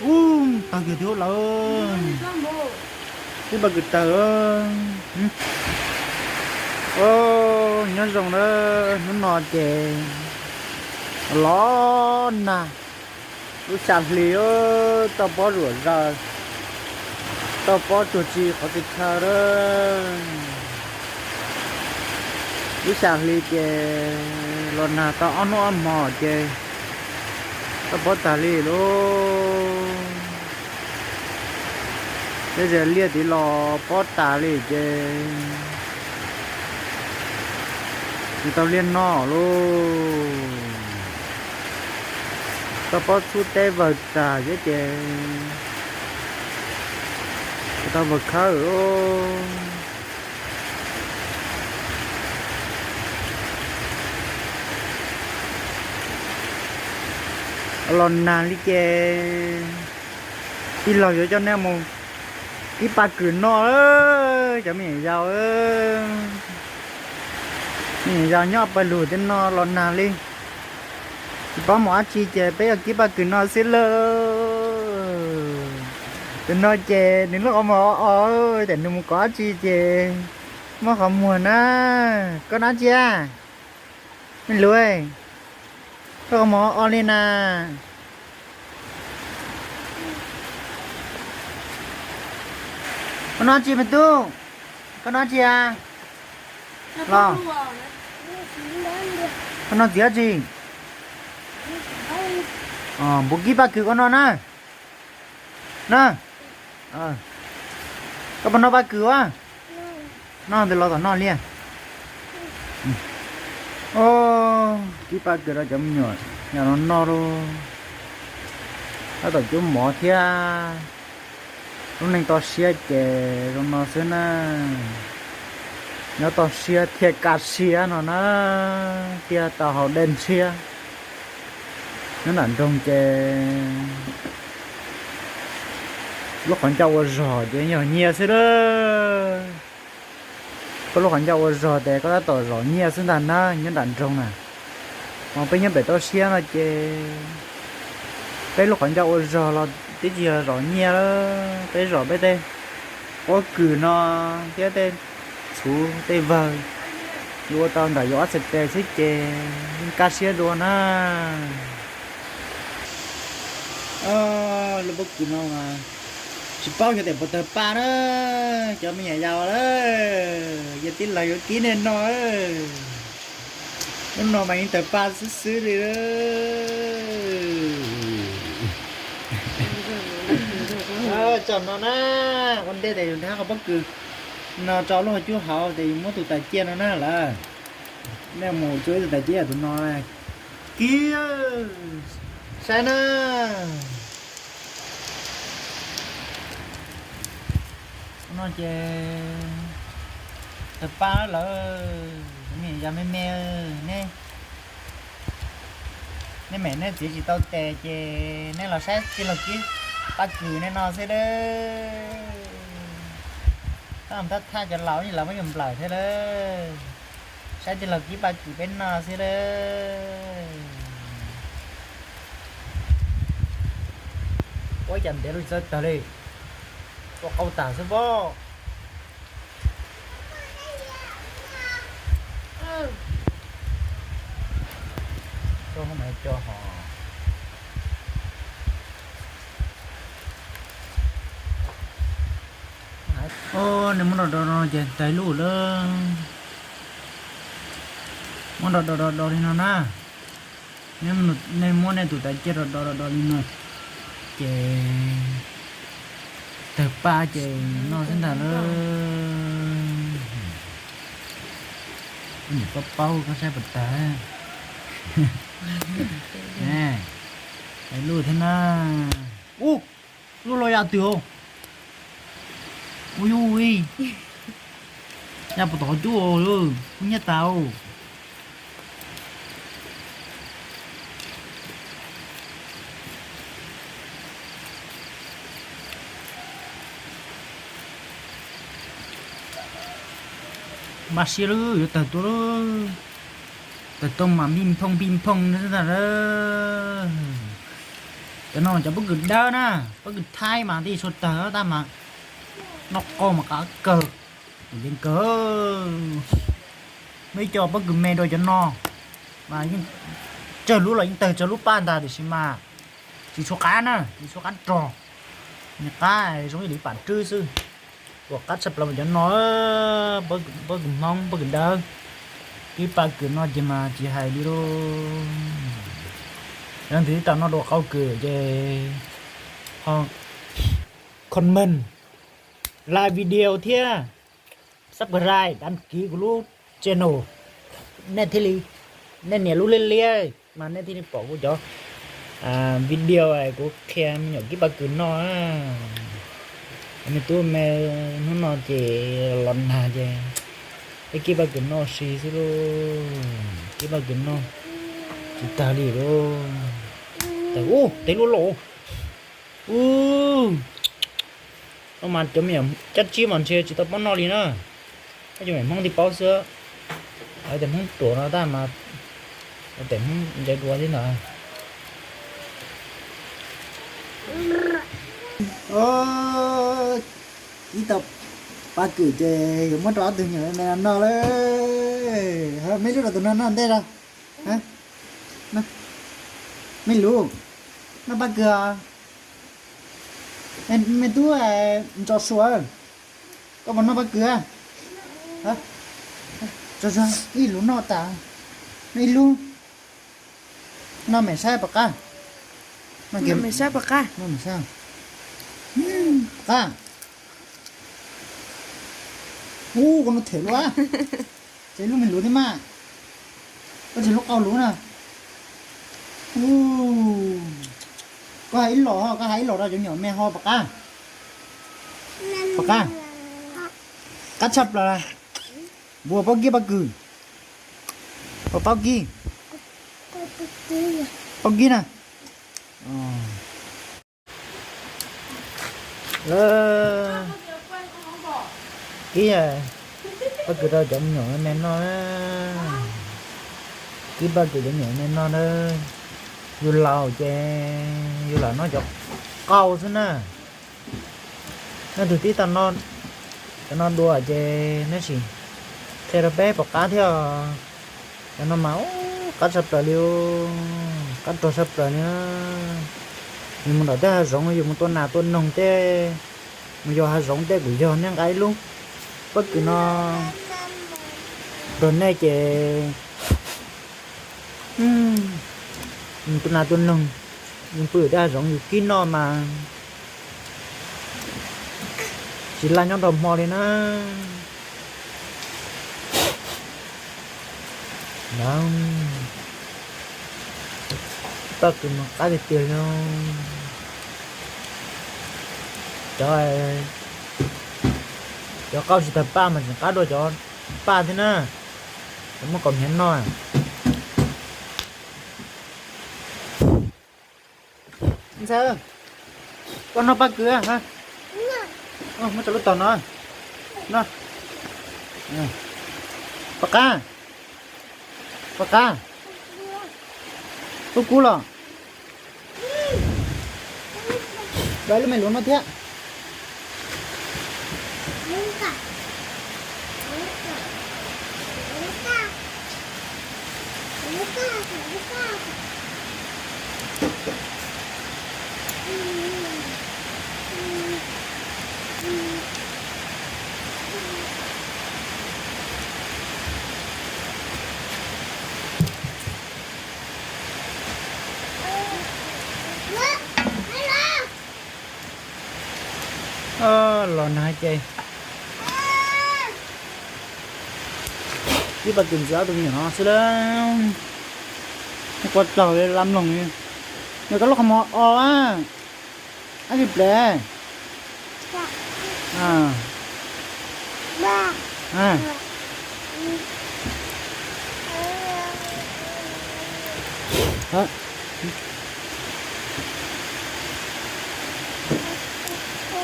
Ub, tawg kiag thiab lawm. Tib pab kwv tawg. Nyob zoo na, hnub no ces los nag, lub xya hli, toj pob zuam zaws, toj pob tsuag tsi qhov txhia chaw a. Lub xya hli ces los nag tau ob hnub ob hmo ces toj pob tag li lauj. Tej zaum liaj tid los pob tas li ces tsis tau liaj noj lauj. Toj pob txhub teb vawg tag thiab ces tsis tau vawg khawb lauj. Los nag li ces tij laug yuav coj nej mus kib paj kws noj, cov me nyuam yaus. Me nyuam yaus nyob pawg lug tej no los nag li, tsis paub mus dab tsi ces peb yuav kib paj kws noj xwb lauj. Tus no ces nws lub qhov muag o o, ces nws mus kov dab tsi ces muab qhov muag na. Koj noj tsi a? Me lus, koj qhov muag o o li na. Koj noj tsi me tub? Koj noj tsi a? Los, koj noj txiv dab tsi? Npua kib paj kws koj noj na. Na, koj puas noj paj kws a? Noj ntawd los tom noj liaj. Kib paj kws rau cov me nyuam yaus no noj lauj. Tab tom cub mov thiab. Lub neej toj siab ces zoo no xwb na. Nyob toj siab thiaj kaj siab no na, thiaj tau haus dej ntshiab. Nyob nram nroog ces lub qhov ncauj ua zog ces yog nyiaj xwb lauj. Koj lub qhov ncauj ua zog ces koj tab tom zom nyiaj xwb ntag na nyob nram nroog na. Ho peb nyob pem toj siab no ces peb lub qhov ncauj ua zog los twb tsis yog zom nyiaj lawm, peb zom peb tej pob kws no thiab tej txhuv tej vawg, yuav ua tau nram yus ob txhais tes xwb ces yeej kaj siab dua na. Lub pob kws no mas tsis paub xyov tias puas tawg paj na, cov me nyuam yaus a, yog tij laug yuav kib nej noj. Lub no mas yeej tawg paj xwb xwb li. Tsom no na, ua ntej ces yus hab qhov pob kws no rau lub hauv cub hauv ces yus muab tus tais ciaj no na lawm. Nej mus tsuas ib tus tais ciaj tus no kib saib na. No ces tawg paj lawm, me yog me me, nej, nej mem nej txiv tsis tau tes ces nej los saib tij laug kib paj kws nej noj xwb lawm. Tab tab thaj cov laus lawv muab yus nplawm thiab lawm. Saib tij laug kib paj kws peb noj xwb lawm. Ua cas ntev lub txawb tag li, ua qau tag xwb pob. Koj ho mas co ho. Nws muab do do no ces tag lub lawm. Muab do do do do li no na. Nej muab nej tus tais ciaj do do do do li no ces tawg paj ces noj xwb ntag lawm. Koj niam paub paub koj saib puas tawg. Tag lub thiab na. Ub, lub los ya twg os. Ui ui, ya puas tom qhov cub, kuv nyiaj tas. Npaj siab lawm, yuav tawg tuaj lawm. Tawg tuaj mas npij nphooj npij nphooj ntag lawm. Cov no cov pob kws dawb na, pob kws thaib mas tej txhua tawg tab mas noj qau mas qab kawg, kuv yeej kawg. Muaj ib co pob kws me rau cov no mas yeej tsawg lub los yeej tawg tsawg lub paj ntag tiam sis mas tsis tshua qab na, tsis tshua qab rog, nws qab zoo ib li pam rwb xwb. Uas qab tshaj plaws mas cov no, pob kws Hmoob pob kws dawb. Kib paj kws no ces mas tsis hais li lauj. Leej twg tau noj dua qau kws ces ho comment, like video thiab subscribe, đăng ký kuv lub channel, nej thiaj li, nej nias lub liab liab mas nej thiaj li pom kuv cov video kuv qhia me nyuam kib paj kws noj. Me tub me hnub no ces los nag ces peb kib paj kws noj si xwb lauj. Kib paj kws noj tsis tag li lauj. Tawg ub, tawg lub lauj. Ub, no mas cov me nyuam cab tsib mas ntshe tsis tau paub noj li na. Cov me nyuam Hmoob thiaj paub xwb. Lawv tias Hmoob ruam no tab mas lawv tias Hmoob ntse dua thiab ntag. Ib tau paj kws ces yuav muab rau ob tug me nyuam me no noj lawm. Me lub rau tus no noj ntej os. Me lub, noj paj kws os. Me tub Ntso Sua, koj puas noj paj kws? Ib lub noj tas, noj ib lub, noj mem saib puas qab. Noj mem saib puas qab. Noj mem saib puas qab. Ub, koj noj them luaj, tseg lub me luv thiab mas, koj tseg lub qau luv na. Ub, koj hais ib los, koj hais ib los rau cov me nyuam me ho puas qab? Puas qab? Qab tshaj plaws. Puas paub kib paj kws? Puas paub kib? Paub kib na. Kib paj kws rau cov me nyuam me noj. Kib paj kws cov me nyuam me noj na. Yus laus ces yus lam noj cov qau xwb na. Nej twg tib tau noj cov no dua ces neb sim qhia rau peb puas qab thiab. Cov no mas qab tshaj plaws li, qab rog tshaj plaws li. Yus mus nram tej hav zoov, yus mus tua nas tua noog tej, mus yos hav zoov tej kuj yog neb nqa ib lub paj kws no rau nej ces mus tua nas tua noog, yus pw tej hav zoov yus kib noj mas tsis laj nyob nrog hmo li na. Paj kws mas qab tiag tiag li. Cov, cov qau tsis tag paj mas tseem qab dua cov paj thiab na. Cov muaj kaus hniav noj. Ntxawg, koj noj paj kws, muab tso lub tog no. Paj qab, paj qab, kub kub los. Lub me luv no thiab. Los nag ces ib paj kws ntxiv ob tug me nyuam no xwb lawm. Quaj tsaug li lab mloog li. Nws koj lub qhov muag o a, ab tsis plev.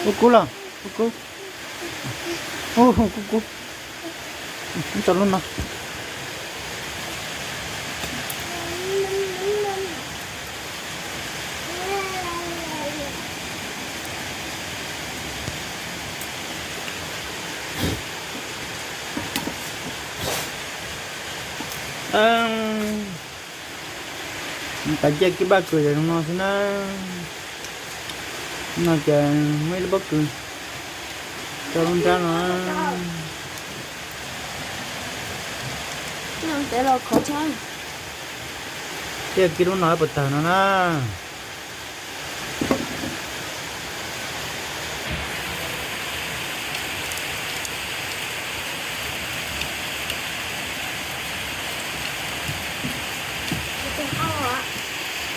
Kub kub los, kub kub, kub kub, tso lub no. Tav, tav ciaj kib paj kws yog zoo no xwb na. No ces muaj ib lub pob kws rau lub nrab no. Ciaj kib lub no puas tawg no na.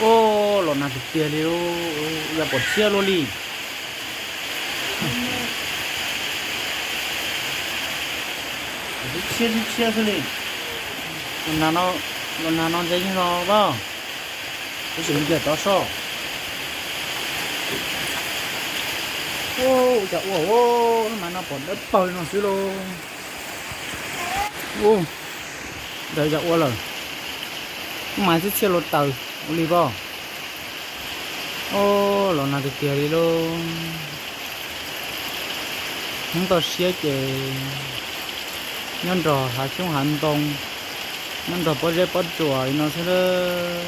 Ua, los nag tiag tiag li, yog pom tshiab luaj li. Tshiab tshiab tshiab xwb li. Los nag no ntse no a, tab sis nce tov soj. Ua cas ua, lub mas no pom dawb paug li no xwb lauj. Ua, ntawd yog ua lawm, lub mas txhia txhia luaj taws ua li pob. Ua, los nag tiag tiag li lauj. Hnub toj siab ces nyob nrog hav xyoob hav ntoo, nyob nrog pob zeb pob tsuas li no xwb lauj.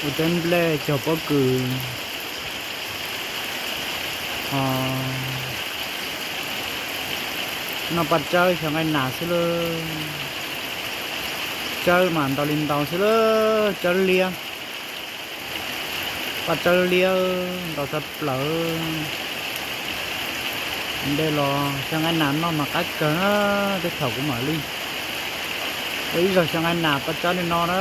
Ua teb nplej cog pob kws. Noj paj tsawb xyov nqaij nas xwb lauj. Tsawb mas ntau li ntau xwb lauj, tsawb liab. Paj tsawb liab ntau tshaj plaws. Ntej los xyov nqaij nas noj mas qab kawg na, tej thaum kuv mam li ua ib zaug xyov nqaij nas paj tsawb li no na.